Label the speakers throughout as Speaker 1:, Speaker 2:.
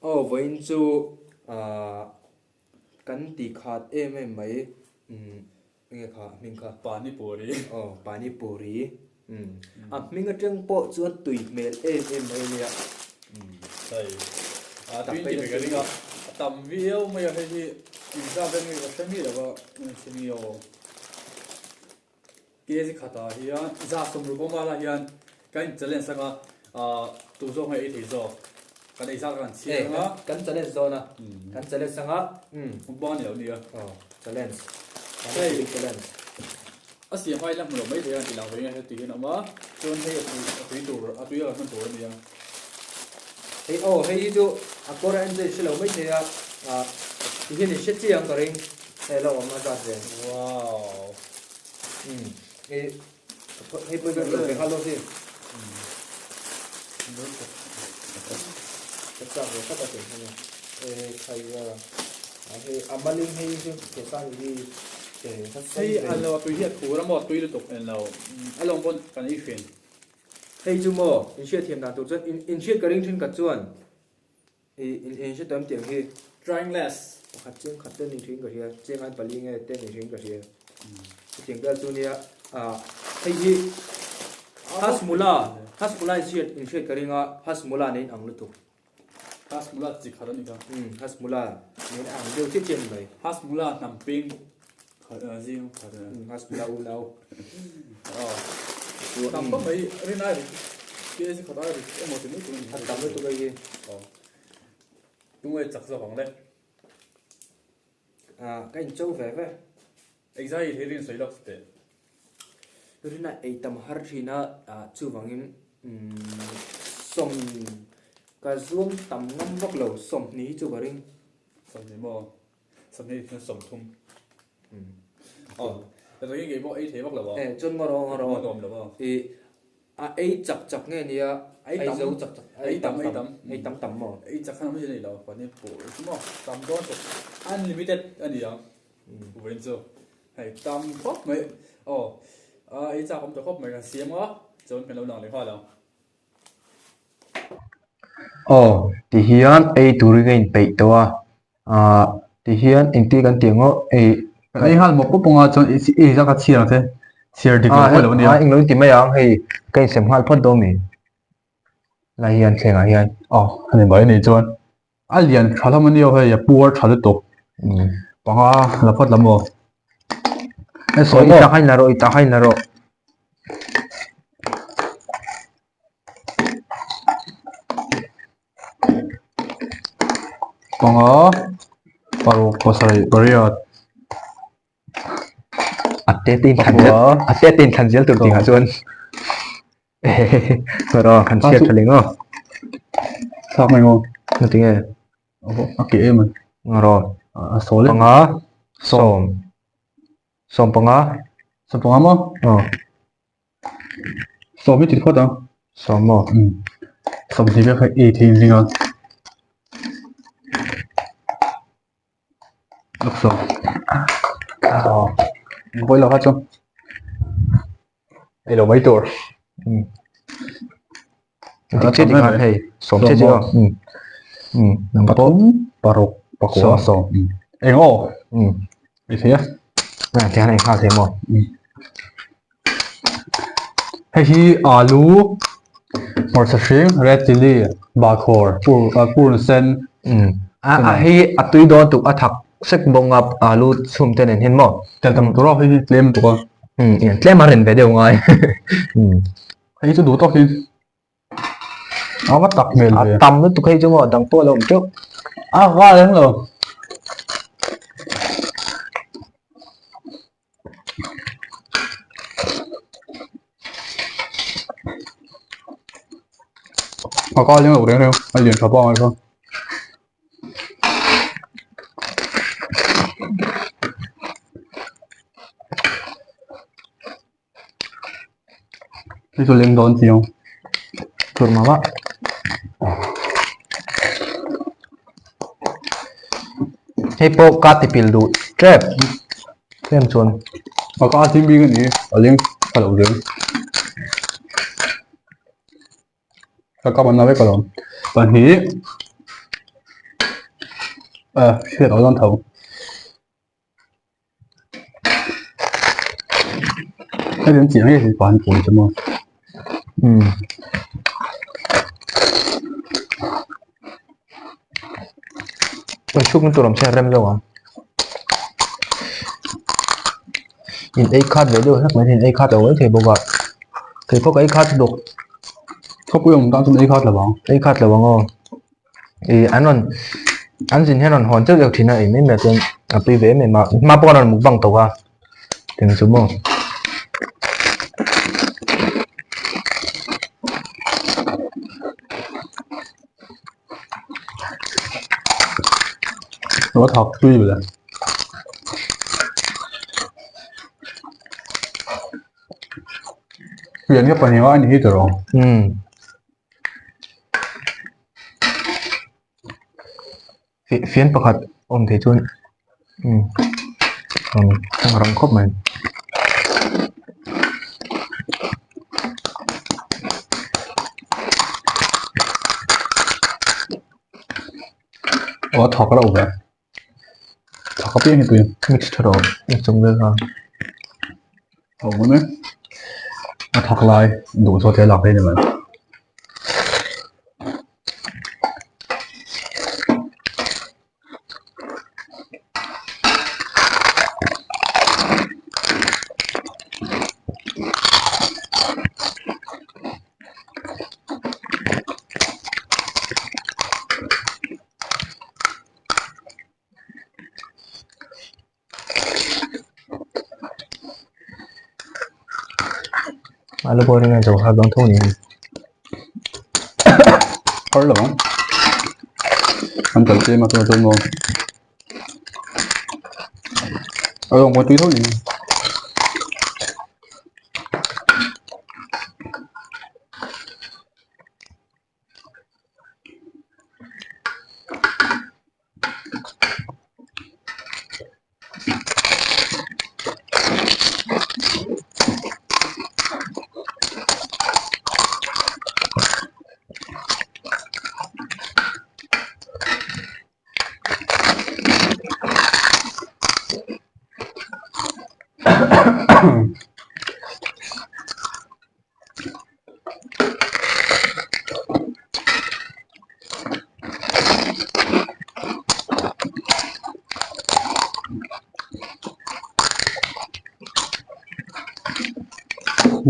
Speaker 1: Aw vawiin chu ah kan ti khat em em mai umm enge kha a hming kha?
Speaker 2: Pani puri.
Speaker 1: Aw pani puri umm a hming atang pawh chuan tui hmel em em mai ania.
Speaker 2: Umm hei a tui ti ve ka ring a, a tam viau mai a hei hi inzat vel nge ka hre mi lo a, engtin nge aw. Kg khatah hian 160 kawng ah hian kan in challenge anga ah tu zawk nge ei thei zawk kan ei zat kan chhiar anga
Speaker 1: kan challenge dawn a kan challenge anga
Speaker 2: mukbang ani lo nia
Speaker 1: aw challenge hei challenge
Speaker 2: a siam hma in la hmu lo mai thei a an ti lang ve nge heti hian a awm a chuan hei a tui tur a tui a kan hman tur ania
Speaker 1: hei aw hei hi chu a kawr a en chu in hre lo mai thei a ah ti hian in hre chiang ka ring hei a lo awm a zat ve
Speaker 2: wow.
Speaker 1: Umm hei hei pawh hian lo ve nghal dawn si. Ka chak ve tak a tih hmang a. E khai a hei a malin hei chu ke sang hi ke kha
Speaker 2: sai ve. Hei a lo a tui hi a thur a maw tui lutuk en lo a lawng pawn kan ei hrin.
Speaker 1: Hei chu maw in hriatthiam dan tur chuan in hriat ka ring thenkhat chuan I in in hre tam tiang hi.
Speaker 2: Triangles.
Speaker 1: Pakhat chiang khat te ni thin ka hria, chiang ai pali nge te ni thin ka hria. Hetiang vel chu nia ah hei hi Hasmula Hasmula in hriat in hriat ka ring a Hasmula nen ang lutuk.
Speaker 2: Hasmula chi khat a ni kha.
Speaker 1: Um Hasmula nen ang deuh chiah chiah a ni mai.
Speaker 2: Hasmula hnam peng khat zing khat a ni.
Speaker 1: Um Hasmula unau.
Speaker 2: Aw tam khawp mai rin ai rik kg khat ai rik emaw ti mai tur a ni.
Speaker 1: A tam lutuk hei hi.
Speaker 2: Aw tunge chak zawk ang le.
Speaker 1: Ah ka in cho ve ve.
Speaker 2: Engzai hi rin sawi lawk teh.
Speaker 1: Rina ei tam har thin a ah chuvangin umm sawm ka zuam tam ngam vak lo sawmhnih hi chu ka ring.
Speaker 2: Sawmhnih maw? Sawmhnih chuan sawmthum. Aw ka ring ngei pawh ei thei vak lo a.
Speaker 1: Eh chuan ngaw rawh ngaw rawh.
Speaker 2: Ngaw nuam lo a.
Speaker 1: Ih a ei chak chak nge nia
Speaker 2: ei
Speaker 1: zo chak chak
Speaker 2: ei tam ei tam
Speaker 1: ei tam tam maw?
Speaker 2: Ei chak khan awm hi nei lo panih pawh chu maw tam dawn tawh unlimited a ni ang vawiin chu hei tam khawp mai aw ei chak awm tawh khawp mai kan siam a chuan kan lo lang leh nghal ang.
Speaker 1: Aw tihian ei turin a inpeih tawh a ahh tihian engtin kan tih ang aw ei
Speaker 2: Kan ei nghal mawp mawp ang a chuan ei zat kha chhiar ang che chhiar dik lo pawh lo ania.
Speaker 1: Ah englo in ti mai ang hei ka insem nghal phawt dawn mi lai hian thlengah hian.
Speaker 2: Aw a ni mai a nih chuan a lian tha hlawm ania hei a puar tha lutuk panga la phawt lam aw.
Speaker 1: Aw i tak a in la rawh i tak a in la rawh.
Speaker 2: Panga paruk pasarih pariat
Speaker 1: a te te in thlan zel a te te in thlan zel tur tih ah chuan rawh kan chhiat tha leh ngawt
Speaker 2: thlak mai maw
Speaker 1: engtin nge
Speaker 2: a ke em
Speaker 1: a rawh
Speaker 2: a sawl
Speaker 1: panga sawm sawm panga
Speaker 2: sawm panga maw
Speaker 1: aw.
Speaker 2: Sawm hi ti phawt ang.
Speaker 1: Sawm maw?
Speaker 2: Umm. Sawmhnih vek kha ei thei zing a. Lawk sawm.
Speaker 1: Aw.
Speaker 2: Pawi lo kha chu. Ei lo mai tur.
Speaker 1: Umm. Dik chiah dik ang hei. Sawm chiah chiah aw. Umm. Umm. Nang pawh.
Speaker 2: Pathum, paruk, pakua, sawm. Eng aw?
Speaker 1: Umm.
Speaker 2: Ei thei a.
Speaker 1: Ah, tihian a inghal thei maw?
Speaker 2: Umm. Hei hi alu, hmarcha hring, red chilli, bahkhawr, pur ah purun sen.
Speaker 1: Umm. A a hei a tui dawn tuk a thak sek bawk a alu chhum te nen hian maw?
Speaker 2: Tel tam tur a hei hi tlem tuk a.
Speaker 1: Umm tlem a ren ve deuh ngai. Umm.
Speaker 2: Hei chu duh tawk hi a va tak hmel
Speaker 1: ve. A tam lutuk hei chu maw dang pawh a lo awm teuh.
Speaker 2: A val eng lo. A kal eng lo reng reng a lian tha pangai kha. Hei chu leng dawn chiang
Speaker 1: tur mah mah. Hei pawh ka ti pil duh tep tlem chuan.
Speaker 2: A ka thim bik a ni a leng tha lo zel. Ka kap an na vek alawm. Pahnih. Hriat aw dawn tho. Hei an chiang hi pan pui chu maw.
Speaker 1: Um. Oi chhuk na tur awm se rem zawk ang. In ei khat ve deuh hlek mai in ei khat lo mai thei bawk a. Kei pawh ka ei khat bawk.
Speaker 2: Khawpui awm tan chuan ei khat lo ang.
Speaker 1: Ei khat lo ang aw. Ih an rawn an zin hian rawn hawn cheuh cheuh thin a ei mai mai ah chuan a pui ve em em a hma pawh an rawn mukbang tawh a tiang chu maw.
Speaker 2: Lo thak tui ve le. Pian ka pahnih a ni hi tawh.
Speaker 1: Um. Fian pakhat awm thei chuan umm a rang khawp mai.
Speaker 2: Aw a thawk reuh ve. Thawk apiang hi tui.
Speaker 1: Mix tha rawh mix chung vel kha.
Speaker 2: Aw mai mai. A thawk lai duh zawt hi a lak theih a ni mai.
Speaker 1: Alu pawh ring a zo har dawn tho ni.
Speaker 2: Har lo ang. An kal tlem a chuan chuan maw. A rawng pawh tui tho ni.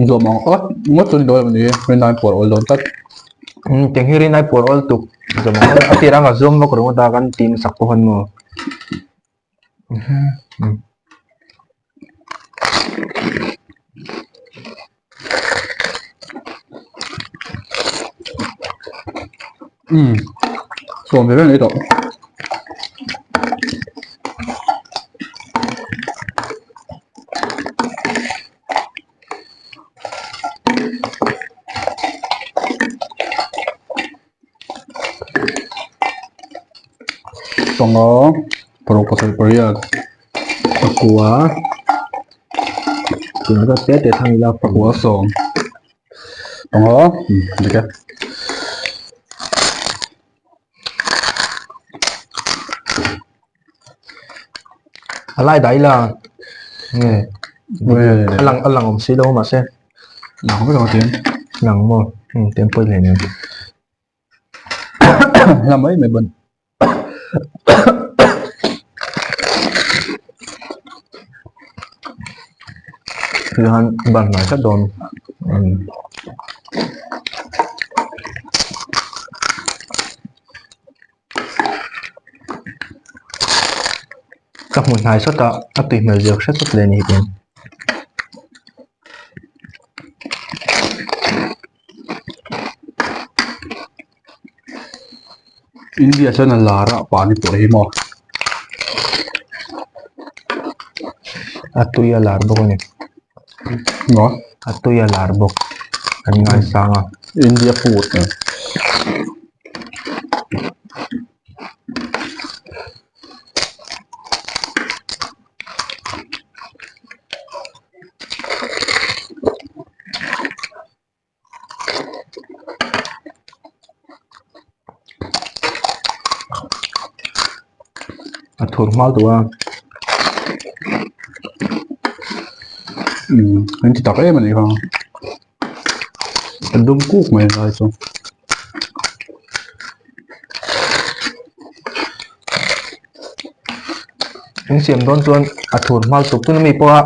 Speaker 2: Zawm ang awt ngawt chu ni dawn em ni rinai puar awl dawn tlat.
Speaker 1: Umm tiang hi rinai puar awl tuk zawm ang a tir anga zawm vak ringawt a kan tim sak pawh han maw.
Speaker 2: Umm sawm ve reng ei tawh. Panga paruk pasarih pariat pakua
Speaker 1: Tunah chuan te te thang ila
Speaker 2: pakua sawm panga dik e.
Speaker 1: A lai dah ila nge a lang a lang awm si lo mahse
Speaker 2: Lang vek ang tiang.
Speaker 1: Lang maw tiang pawi hle nen.
Speaker 2: Hla mai mai ban.
Speaker 1: Hian ban hnai tlat dawn. Ka hmu hnai sawt a, a tui hmel ziak hret sawt hle a ni hi tiang.
Speaker 2: India chuan a lar a pani pawh hi maw.
Speaker 1: A tui a lar bawk a ni.
Speaker 2: Maw?
Speaker 1: A tui a lar bawk. An ngaisang a.
Speaker 2: India food.
Speaker 1: A thur hmal tawh a.
Speaker 2: Umm an ti tak em a nih kha. A dum kuk mai lai chu.
Speaker 1: In siam dawn chuan a thur hmal tuk tuna mi pawha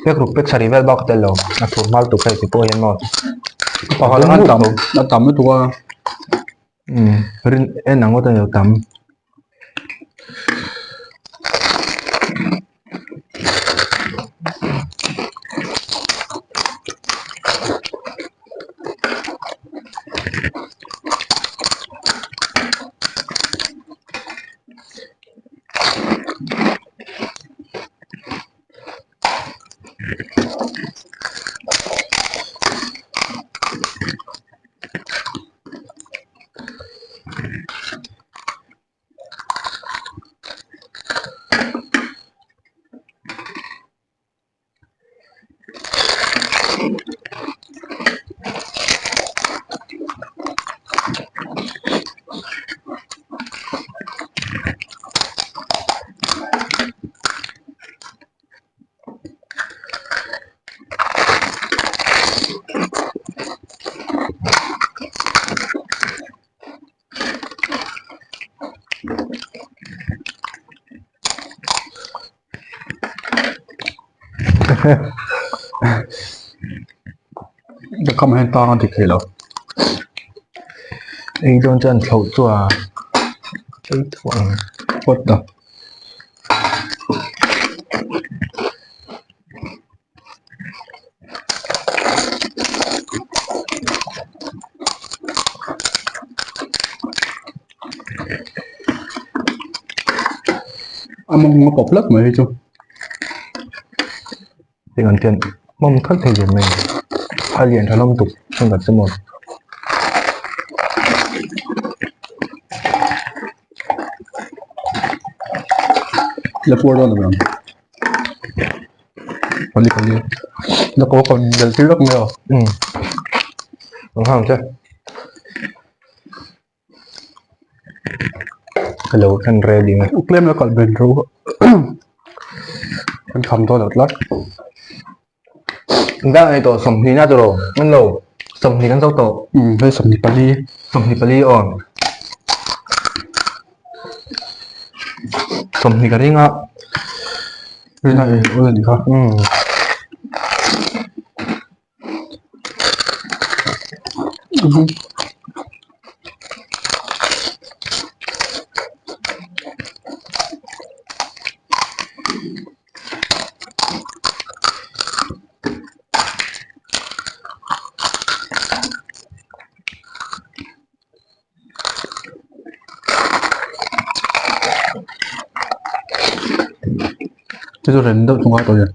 Speaker 1: pek ruk pek sarih vel bak a tel lo a thur hmal tuk hei ti pawh hian maw
Speaker 2: Pakhat a tam a tam lutuk a.
Speaker 1: Umm rin en ang ngawt a ni lo tam.
Speaker 2: Ka kham hian tang a dik thei lo.
Speaker 1: Ei dawn chuan thlauh chu a ei tho ang.
Speaker 2: What the. A mawng a pawp hlek mai hi chu.
Speaker 1: Heng an khian hmawm khalh thei ve mai a lian tha hlawm tuk thenkhat chu maw.
Speaker 2: La puar dawn lo ang. Pali pali. La ko kon del tir lawk mai aw.
Speaker 1: Umm. Ang hang che. Hello kan ready nge.
Speaker 2: Tlem la kal ben ro. Kan kham dawn lo tlat.
Speaker 1: Engdang ei tawh 20 na tawh lo. An lo 20 kan zo tawh.
Speaker 2: Umm hei 24.
Speaker 1: 24 aw. 20 ka ring a.
Speaker 2: Rina ei awl a ni kha.
Speaker 1: Umm.
Speaker 2: Chu chu rem deuh chunga tawh hian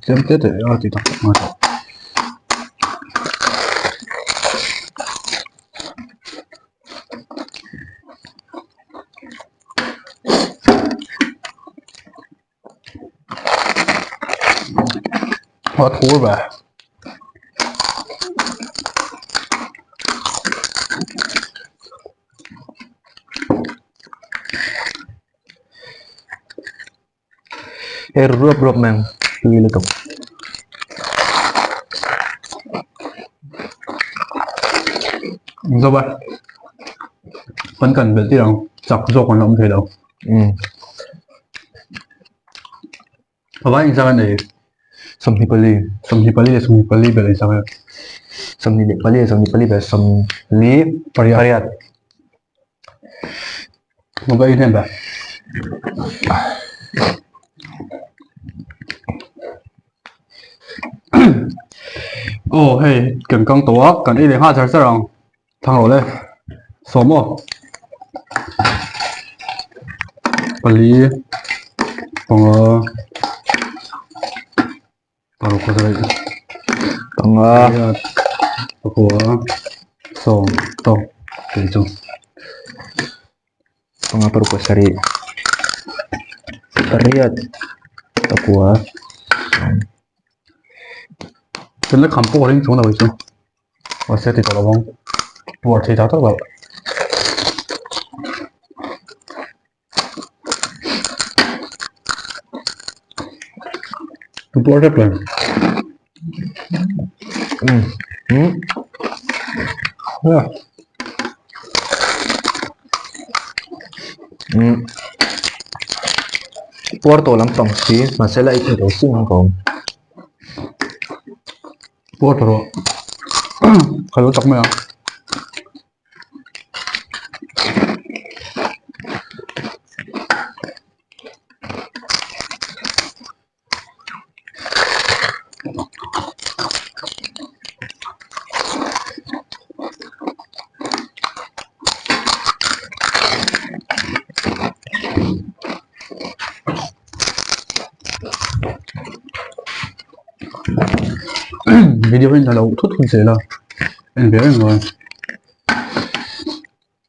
Speaker 2: tlem te te a ti tak tak mai tawh. A thur ve.
Speaker 1: Hei ruap ruap mai ang tui lutuk.
Speaker 2: Zo va kan kan belh tir ang chak zawk an la awm thei lo.
Speaker 1: Umm.
Speaker 2: A vai inzang a nei.
Speaker 1: 24.
Speaker 2: 24 leh 24 belh inzang e.
Speaker 1: 24 leh 24 belh 48.
Speaker 2: Pariat. Mobile in hnem ba. Aw hei kan kang tawh a kan ei leh nghal char char ang. Thang rawh le. Sawm aw. Pali panga paruk pasarih
Speaker 1: panga
Speaker 2: pariat pakua sawm tawk tih chu.
Speaker 1: Panga paruk pasarih pariat pakua sawm.
Speaker 2: Kan la kham pawh ka ring chuang lo chu. Mahse ti tawh lo ang. Puar thei tak tak lo. puar hrep lo.
Speaker 1: Puar tawh lampang si mahse la ei thei lo chiang ang ka awm.
Speaker 2: Puar tawh rawh ka lo tak mai ang. Video hi a lo thut thut zel a en ve reng mai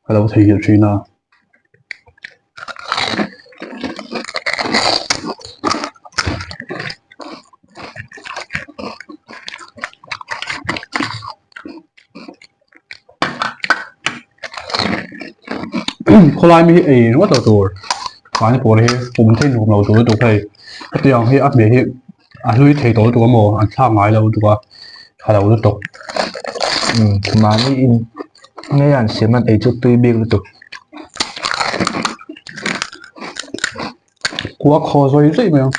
Speaker 2: a lo theihnghilh thin a. Khawlai mi hi ei ringawt lo tur mahni pawl hi pum thei nuam lo tur lutuk hei hetiang hi a hmeh hi a hlui thei tawh lutuk a maw an thlak ngai lo lutuk a tha lo lutuk.
Speaker 1: Umm mahni in ngei an siam an ei chu tui bik lutuk.
Speaker 2: Kua khaw zawi zawi mai ang.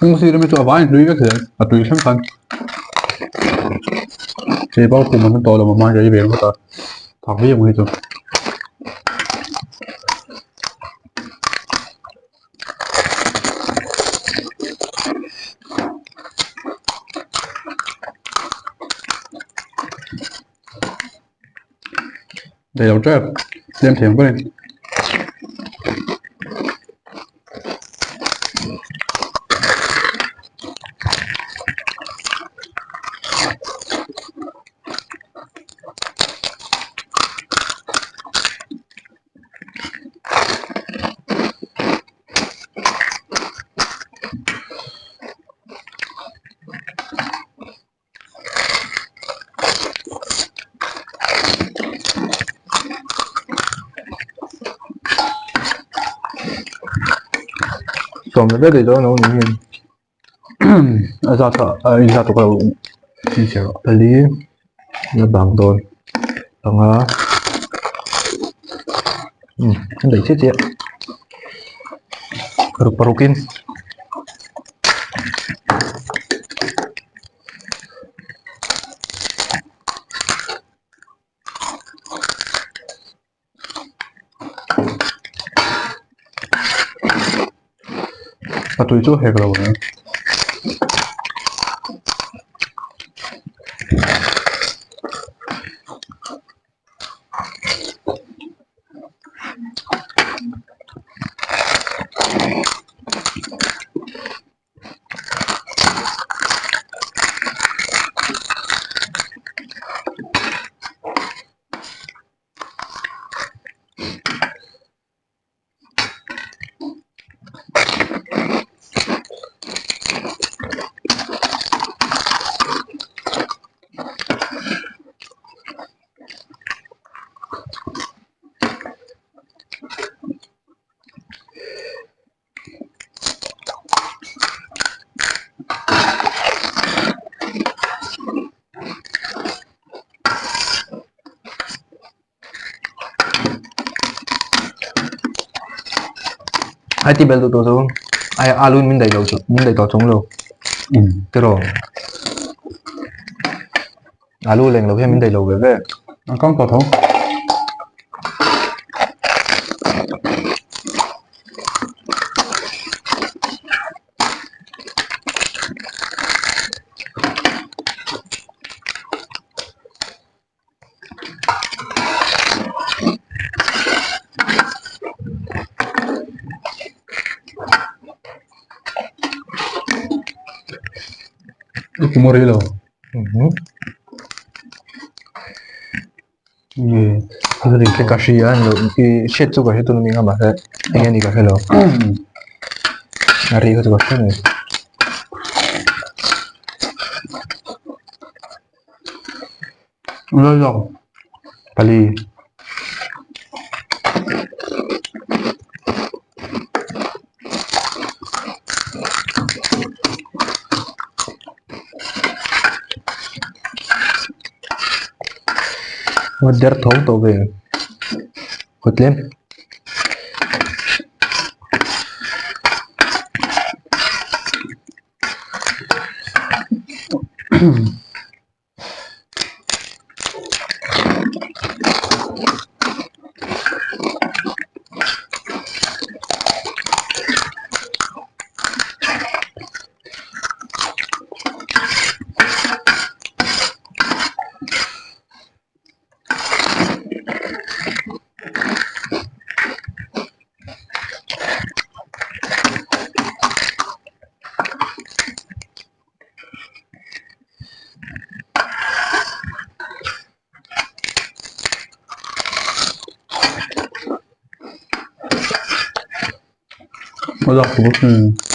Speaker 2: Kawng sir ami chu a vaiin hlui vek zel a tui thleng khan kei pawh kum an tawh lo a hmain ka ei ve ringawt a thak viau ang hi chu. Đầy đầu trep đem thiam cái này
Speaker 1: Sawm leh daih dawn lo ni hian.
Speaker 2: A zat a a inzat tawk lo chhinchhiah rawh.
Speaker 1: Pali la bang dawn panga umm a daih chiah chiah ruk paruk in.
Speaker 2: A tui chu hek lo ang.
Speaker 1: Ai ti bel duh tawh chu ai alu in min daih lo chu min daih tawh chung lo tiraw alu leng lo hian min daih lo ve ve.
Speaker 2: A kang tawh tho. I kum a rei lo.
Speaker 1: Ka hria a ni lo i hriat chu ka hre tun a ni ang a mahse eng nge ni ka hre lo a ri kha chu ka hre mai.
Speaker 3: Pali.
Speaker 1: Der tho tawh ve khaw tlem.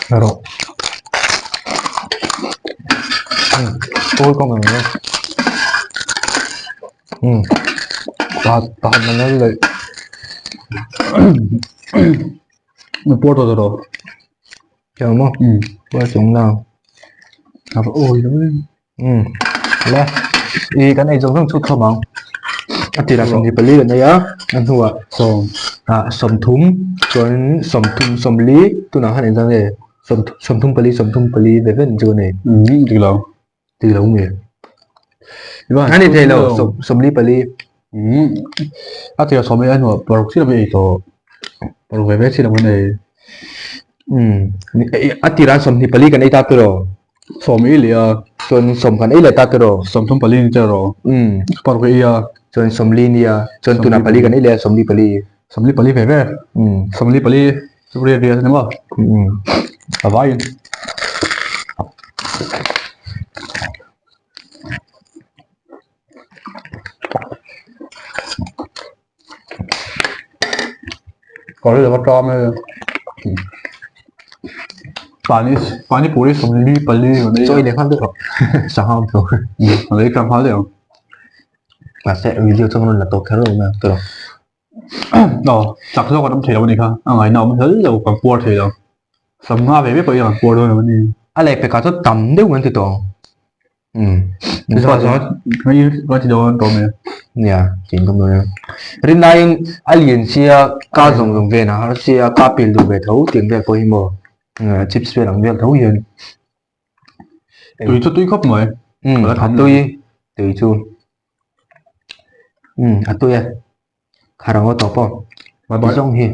Speaker 1: Rawh. Tôi con này nha. Ừ. Ta ta mà nó lại.
Speaker 3: Pawr tawh tawh.
Speaker 1: Chào mo. Qua chúng nào.
Speaker 3: A va awi lo em.
Speaker 1: Umm le i kan ei zawng zawng chu thawm ang a tirah sawmhnih pali kan ei a a hnuah
Speaker 3: sawm
Speaker 1: ah sawmthum chuan sawmthum sawmli tunah khan engzah nge sawm sawmthum pali sawmthum pali ve vel chu a ni
Speaker 3: umm dik lo
Speaker 1: dik lo nge a ni thei lo sawm sawmli pali
Speaker 3: umm a tirah sawm ei a hnuah paruk chiah a ei tawh paruk ve ve chiah lo an ei
Speaker 1: umm a tirah sawmhnih pali kan ei ta tiraw.
Speaker 3: Sawm ei leh a.
Speaker 1: Chuan sawm khan ei leh ta tiraw?
Speaker 3: 30 ni tiraw?
Speaker 1: Umm.
Speaker 3: Paruk ei a.
Speaker 1: Chuan 40 nia. Chuan tunah pali kan ei leh a, 44.
Speaker 3: 44 ve ve.
Speaker 1: Umm.
Speaker 3: 44 riat riat a ni maw?
Speaker 1: Umm.
Speaker 3: A vaiin. Kawr hi lova ṭam e pani pani puri 44 kan ei
Speaker 1: a chaw i leh nghal deuh rawh sangha awm tho
Speaker 3: a lei tlang nghal deuh ang
Speaker 1: mahse video chuan rawn la tawp kher lo mai ang tiraw
Speaker 3: aw chak zawk an awm thei lo a ni kha a ngaihna awm hlel lo kan puar thei lo sangha ve ve pawh hi kan puar dawn lo a ni
Speaker 1: a leh pekah chuan tam deuh kan ti tawh ang. Nia tin ka hmu a rinaiin a lian sia ka zawng zawng ven a har sia ka pel duh ve tho tiang vel pawh hi maw chips vel ang vel tho hian
Speaker 3: tui chu tui khawp mai
Speaker 1: a tui tui chu a tui a kha rang aw tawh pawh ti zawng hi.